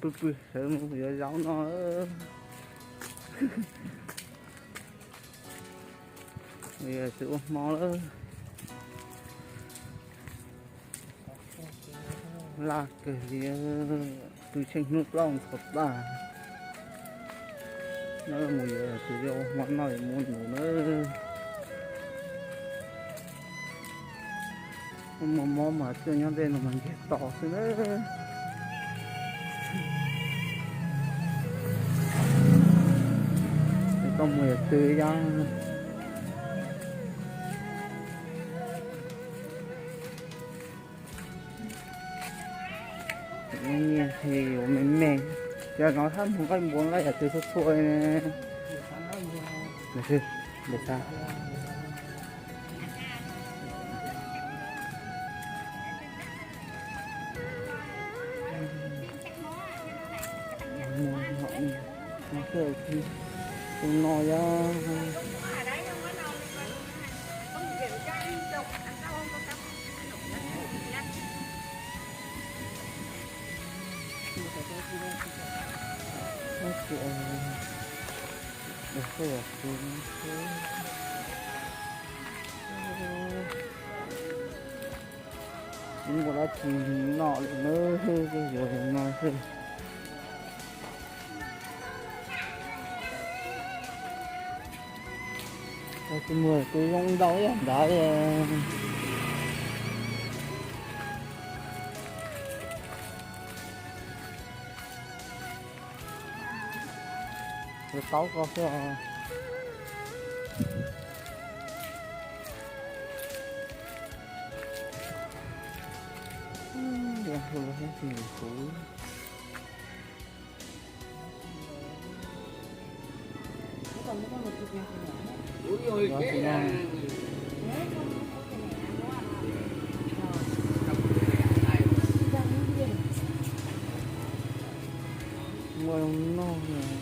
Pw pw sawv mus yuav zaub no. Yog tus ua hmo lawm. Laj kawg li, pw tsheej hnub plaub ntxhov tag. Nyob mus yuav tus ua hmo noj yuav mus num na. Muaj mob mas tuaj nyob tej no mas ntsiag to xwb na. Koj mus yam twg yog? Nyiaj nyiaj ces yuav me me, ces no thab mus nqaij npua nqaij yam twg txhua txhua li. Ntawm xwb, ntawm xwb. Tus no yog Tsis muaj dab tsi noj li nawb, yuav li no xwb. Tsis muaj tus zoo ntau ib yam nrad li. Tus taub ko xwb os. Yog hu los thiab tsis kuv. Muaj zoo noj.